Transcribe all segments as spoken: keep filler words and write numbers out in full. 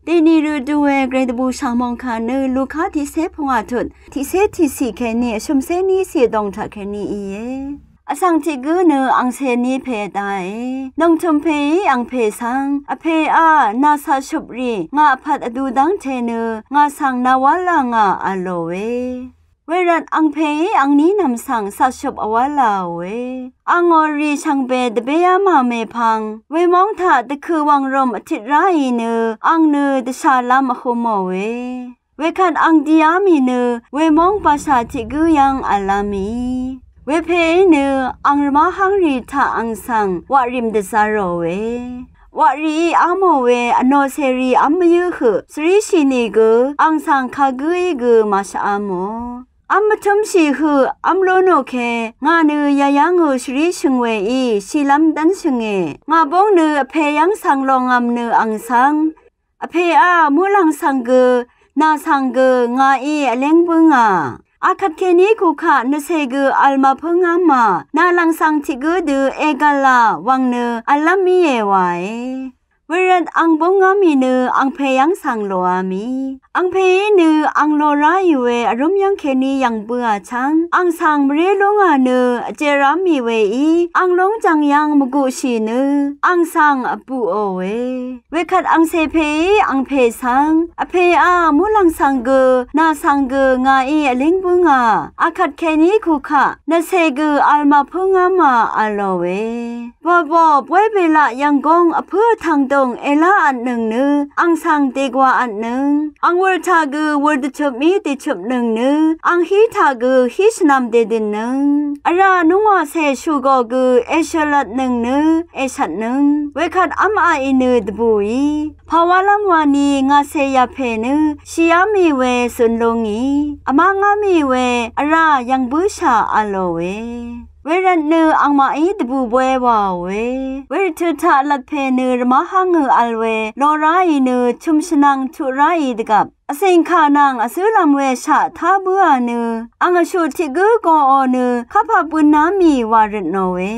Dèní rø dú we Gvray dvbù shv̀ng mòngkà nø Luka tiqcé pvngwà tut tiqcé tiqciq kèní vshø̀mcé níciq vdòng taq kèní íe. Vsvng tiq gǿ nø angcè ní pè daqe. Nòngtø̀m pèí angpè svng, Vpèá, nà caqshøprì ngà pvt vdu dv́ngte nø ngà svng nàwálà ngà, v̄lòe. Wervt angpèí angní nv̀m svng caqshøp vwálàòe. Angò rì shvngbe dvbéá mà mèpvng, wemóng taq dvkø̀ wv̀ngrø̀m vtit ráì nø ang nø dvshàlv́m vhø̄mòe. Wekvt ang diá mì nø wemóng bàshà tiq gǿ yv́ng v̀lá mì. Wepèí nø ang rvmáhv́ngrì taq ang svng waqrìm dvzv̄r ròe. Waqrìí á mò we vnòcèrì v́m mvyǿ høq svríshì nìgø ang svng kagǿí gø màshvá mò. V́m mvtǿmshì høq v́m lú nò ke ngà nø yayv́ngø shvríshø̀ng weí shìlv́m dv́nshø̀nge. Ngà búng nø Vpè yv́ng svng lòngvm nø ang svng, Vpèá, muqlàng svng gø, nà svng gø ngàí vléng bǿngà. Akvt kèní kukaq nvcè gø vl màpǿngá mà, nà lv̀ng svng tiq gǿ dø ègv̀là wv̀ng nø v̄llv́m íe wae. Wervt ang búngá mì nø angpè yv́ng svng lòá mì. Angpèí nø ang lò ráì we vrúm yv́ng kèní yv̀ng bøà chv́ng ang svng mvré lúngà nø vjerá mì weí ang lúngjv̀ng yv́ng mvguqshì nø ang svng vbùòe. Wekvt angcè pèí angpè svng, Vpèá, muqlàng svng gø, nà svng gø ngàí vléng bǿngà. Akvt kèní kukaq nvcè gø vl màpǿngá mà, v̄lòe. Bòbò bóy belaq yv̀nggóng vpǿ vtv̀ng dòng èlá vtnøng nø ang svng dègwà vtnøng. Ang wūr taq gø wūr dvchøp mí dèchøpnøng nø, ang hí taq gø hí shvnvm dèdønnøng. Vrá núngwàcè shùgò gø èshø̀lvtnøng nø èshvtnøng. Wekvt v́m aqì nø dvbùí pàwálv́m wani ngàcè yapè nø shìá mì we zun lúngì, vmá ngá mì we vrá yv̀ng bǿshà, v̄lòe. Wervt nø angmaqí dvbù bóy wàòe. Wervt tø taq lvtpè nø rvmáhv́ngø vl we lò ráì nø chø̀m shvnvng tuq ráì dvgvp vsìngkà nvng vzǿlv̄m we shaq tá bǿà nø ang vshuq tiq gǿ goò nø kapà bøná mì wà røt nòe.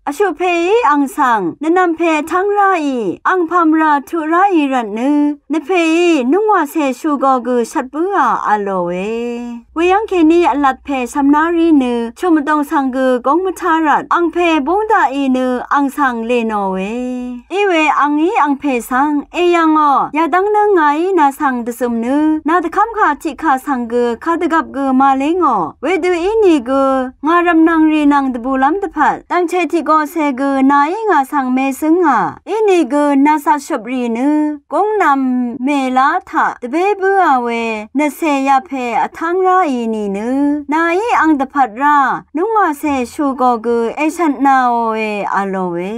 Vshuq pèí ang svng, nvnvm pè vtv́ng ráì, ang pàmvrà tuq ráì rvt nø, nvpèí núngwàcè shùgò gø shvt bǿà, v̄lòe. Weyv́ng kèní vlat pè cv̄mná rí nø chø̀m vdòng svng gø góng mvtá rvt, angpè búng daqì nø ang svng lè nòe. Iwe angí angpè svng, èyv̀ngò, yadv́ng nø ngàí nà svng dvzø̀m nø nà dvkv́mkà tiqkà svng gø kadvgvp gø màléngò. Wedø ínìgø ngà rv̀mnv̀ngrì nvng dvbùlv́m dvpvt dv̀ngchè tiqgòcè gø nàí ngà svng mèzǿngà. Ínìgø nà caqshøprì nø gúngnv̄m mèlá taq dvbé bǿà we nvcè yapè vtv́ng ráì nìnø nàí ang dvpvt rá núngwàcè shùgò gø èshvtnaòe, v̄lòe.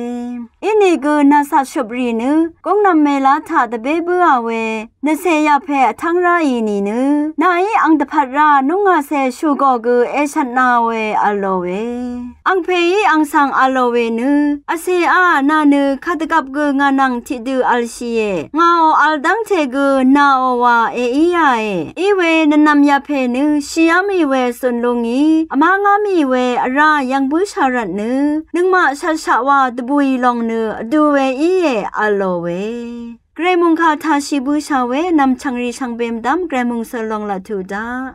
Inìgø nà caqshøprì nø gúngnv̄m mèlá taq dvbé bǿà we nvcè yapè vtv́ng ráì nìnø nàí ang dvpvt rá núngàcè shùgò gø èshvtnaòe, v̄lòe. Angpèí ang svng v̄lòe nø, vcèá, nà nø kadvgvp gø ngà nvng tiqdø v̄lshìe. Ngàò v̄l dv́ngte gø nàò wa èíāe. Iwe nvnvm yapè nø shìá mì we zun lúngì, vmá ngá mì we vrá yv̀ng bǿshà rvt nø nøngmaq shvtshaq wa dvbùì lòng nø vdu we íe, v̄lòe. Gvray mòngkà taq shì bǿshà we nv̀m chv̀ngrì shvngbe mvdv́m Gvray mòngsøl lòng laq tuq daq.